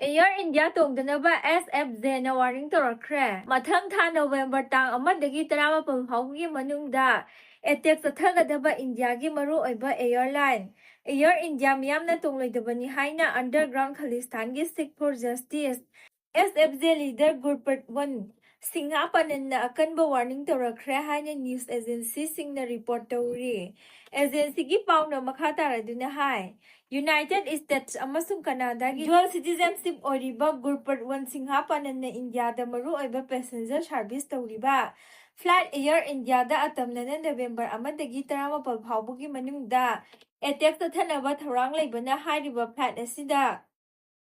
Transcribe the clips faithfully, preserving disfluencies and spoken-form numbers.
Air India ꯇꯣꯡꯗꯅꯕ S F J ꯅ warning ꯇꯧꯔꯛꯈ꯭ꯔꯦ꯫ ꯃꯊꯪ ꯊꯥ November ꯇꯥꯡ ꯑꯃꯗꯒꯤ ꯇꯔꯥꯃꯥꯄꯜ ꯐꯥꯎꯕꯒꯤ ꯃꯅꯨꯡꯗ attack ꯆꯠꯊꯒꯗꯕ ꯏꯟꯗꯤꯌꯥꯒꯤ ꯃꯔꯨꯑꯣꯏꯕ airline Air India ꯃꯤꯌꯥꯝꯅ ꯇꯣꯡꯂꯣꯏꯗꯕꯅꯤ ꯍꯥꯏꯅ underground ꯈꯥꯂꯤꯁꯇꯥꯟꯒꯤ Sikh for Justice, S F J leader Gurpreet Singha Pananꯅ ꯑꯀꯟꯕ warning ꯇꯧꯔꯛꯈ꯭ꯔꯦ ꯍꯥꯏꯅ news agencyꯁꯤꯡꯅ report ꯇꯧꯔꯤ꯫ Agencyꯒꯤ ꯄꯥꯎꯅ ꯃꯈꯥ ꯇꯥꯔꯗꯨꯅ ꯍꯥꯏ, United States ꯑꯃꯁꯨꯡ ꯀꯅꯥꯗꯥꯒꯤ dual citizenship ꯑꯣꯏꯔꯤꯕ Gurpreet Singha Pananꯅ ꯏꯟꯗꯤꯌꯥꯗ ꯃꯔꯨꯑꯣꯏꯕ passenger service ꯇꯧꯔꯤꯕ flight Air Indiaꯗ ꯑꯇꯝꯅꯅ November ꯑꯃꯗꯒꯤ ꯇꯔꯥꯃꯥꯄꯜ ꯐꯥꯎꯕꯒꯤ ꯃꯅꯨꯡꯗ attack ꯆꯠꯊꯅꯕ ꯊꯧꯔꯥꯡ ꯂꯩꯕꯅ ꯍꯥꯏꯔꯤꯕ flight ꯑꯁꯤꯗ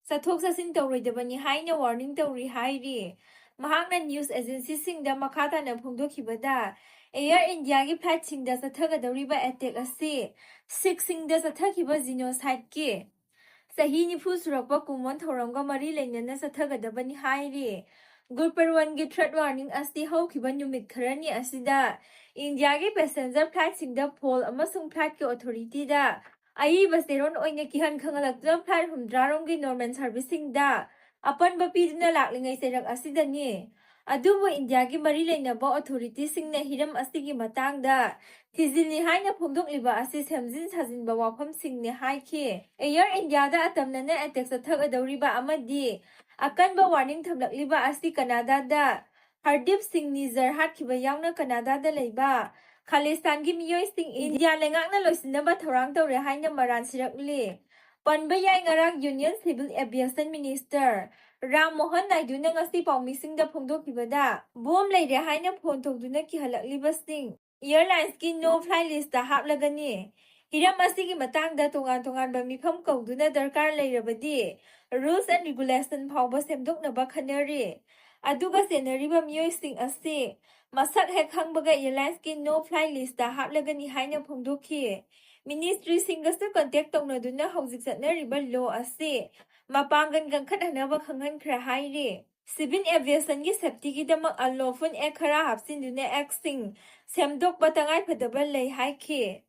ꯆꯠꯊꯣꯛ ꯆꯠꯁꯤꯟ ꯇꯧꯔꯣꯏꯗꯕꯅꯤ ꯍꯥꯏꯅ warning ꯇꯧꯔꯤ ꯍꯥꯏꯔꯤ꯫ ꯃꯍꯥꯛꯅ news agencyꯁꯤꯡꯗ ꯃꯈꯥ ꯇꯥꯅ ꯐꯣꯡꯗꯣꯛꯈꯤꯕꯗ, Air Indiaꯒꯤ flightꯁꯤꯡꯗ ꯆꯠꯊꯒꯗꯧꯔꯤꯕ attack ꯑꯁꯤ Sikhꯁꯤꯡꯗ ꯆꯠꯊꯈꯤꯕ genocideꯀꯤ ꯆꯍꯤ ꯅꯤꯐꯨ ꯁꯨꯔꯛꯄ ꯀꯨꯝꯑꯣꯟ ꯊꯧꯔꯝꯒ ꯃꯔꯤ ꯂꯩꯅꯅ ꯆꯠꯊꯒꯗꯕꯅꯤ ꯍꯥꯏꯔꯤ꯫ Gurpreetꯒꯤ threat warning ꯑꯁꯤ ꯍꯧꯈꯤꯕ ꯅꯨꯃꯤꯠ ꯈꯔꯅꯤ ꯑꯁꯤꯗ ꯏꯟꯗꯤꯌꯥꯒꯤ passenger flightꯁꯤꯡꯗ ꯐꯣꯜ ꯑꯃꯁꯨꯡ flightꯀꯤ authorityꯗ ꯑꯏꯕ ꯆꯦꯔꯣꯜ ꯑꯣꯏꯅ ꯀꯤꯍꯟ ꯈꯪꯍꯜꯂꯛꯇꯨꯅ flight ꯍꯨꯝꯗ꯭ꯔꯥ ꯔꯣꯝꯒꯤ normal serviceꯁꯤꯡꯗ ꯑꯄꯟꯕ ꯄꯤꯗꯨꯅ ꯂꯥꯛꯂꯤꯉꯩ ꯆꯩꯔꯛ ꯑꯁꯤꯗꯅꯤ꯫ ꯑꯗꯨꯕꯨ ꯏꯟꯗꯤꯌꯥꯒꯤ ꯃꯔꯤ ꯂꯩꯅꯕ authorityꯁꯤꯡꯅ ꯍꯤꯔꯝ ꯑꯁꯤꯒꯤ ꯃꯇꯥꯡꯗ ꯊꯤꯖꯤꯜꯂꯤ ꯍꯥꯏꯅ ꯐꯣꯡꯗꯣꯛꯂꯤꯕ ꯑꯁꯤ ꯁꯦꯝꯖꯤꯟ ꯁꯥꯖꯤꯟꯕ ꯋꯥꯐꯝꯁꯤꯡꯅꯤ ꯍꯥꯏꯈꯤ꯫ Air Indiaꯗ ꯑꯇꯝꯅꯅ attack ꯆꯠꯊꯒꯗꯧꯔꯤꯕ ꯑꯃꯗꯤ ꯑꯀꯟꯕ warning ꯊꯝꯂꯛꯂꯤꯕ ꯑꯁꯤ ꯀꯅꯥꯗꯥꯗ ꯍꯔꯗꯤꯞ ꯁꯤꯡ ꯅꯤꯖꯔ ꯍꯥꯠꯈꯤꯕ ꯌꯥꯎꯅ ꯀꯅꯥꯗꯥꯗ ꯂꯩꯕ ꯈꯥꯂꯤꯁꯇꯥꯟꯒꯤ ꯃꯤꯑꯣꯏꯁꯤꯡ ꯏꯟꯗꯤꯌꯥ ꯂꯩꯉꯥꯛꯅ ꯂꯣꯏꯁꯤꯟꯅꯕ ꯊꯧꯔꯥꯡ ꯇꯧꯔꯦ ꯍꯥꯏꯅ ꯃꯔꯥꯟ ꯁꯤꯔꯛꯂꯤ꯫ ꯄꯟꯕ ꯌꯥꯏ, ꯉꯔꯥꯡ Union Civil Aviation Minister Ram Mohan ꯅꯥꯏꯗꯨꯅ ꯉꯁꯤ ꯄꯥꯎꯃꯤꯁꯤꯡꯗ ꯐꯣꯡꯗꯣꯛꯈꯤꯕꯗ, bomb ꯂꯩꯔꯦ ꯍꯥꯏꯅ ꯐꯣꯟ ꯇꯧꯗꯨꯅ ꯀꯤꯍꯜꯂꯛꯂꯤꯕꯁꯤꯡ airlinesꯀꯤ no fly listꯇ ꯍꯥꯞꯂꯒꯅꯤ꯫ ꯍꯤꯔꯝ ꯑꯁꯤꯒꯤ ꯃꯇꯥꯡꯗ ꯇꯣꯉꯥꯟ ꯇꯣꯉꯥꯟꯕ ꯃꯤꯐꯝ ꯀꯧꯗꯨꯅ ꯗꯔꯀꯥꯔ ꯂꯩꯔꯕꯗꯤ rules and regulation ꯐꯥꯎꯕ ꯁꯦꯝꯗꯣꯛꯅꯕ ꯈꯟꯅꯔꯤ꯫ ꯑꯗꯨꯒ ꯆꯦꯟꯅꯔꯤꯕ ꯃꯤꯑꯣꯏꯁꯤꯡ ꯑꯁꯤ ꯃꯁꯛ ꯍꯦꯛ ꯈꯪꯕꯒ airlinesꯀꯤ no fly listꯇ ꯍꯥꯞꯂꯒꯅꯤ ꯍꯥꯏꯅ ꯐꯣꯡꯗꯣꯛꯈꯤ꯫ Ministryꯁꯤꯡꯒꯁꯨ contact ꯇꯧꯅꯗꯨꯅ ꯍꯧꯖꯤꯛ ꯆꯠꯅꯔꯤꯕ law ꯑꯁꯤ ꯃꯄꯥꯡꯒꯜ ꯀꯟꯈꯠꯍꯟꯅꯕ ꯈꯪꯍꯟꯈ꯭ꯔꯦ ꯍꯥꯏꯔꯤ꯫ Civil aviationꯒꯤ safetyꯒꯤꯗꯃꯛ unlawful act ꯈꯔ ꯍꯥꯞꯆꯤꯟꯗꯨꯅ actꯁꯤꯡ ꯁꯦꯝꯗꯣꯛꯄ ꯇꯉꯥꯏꯐꯗꯕ ꯂꯩ ꯍꯥꯏꯈꯤ꯫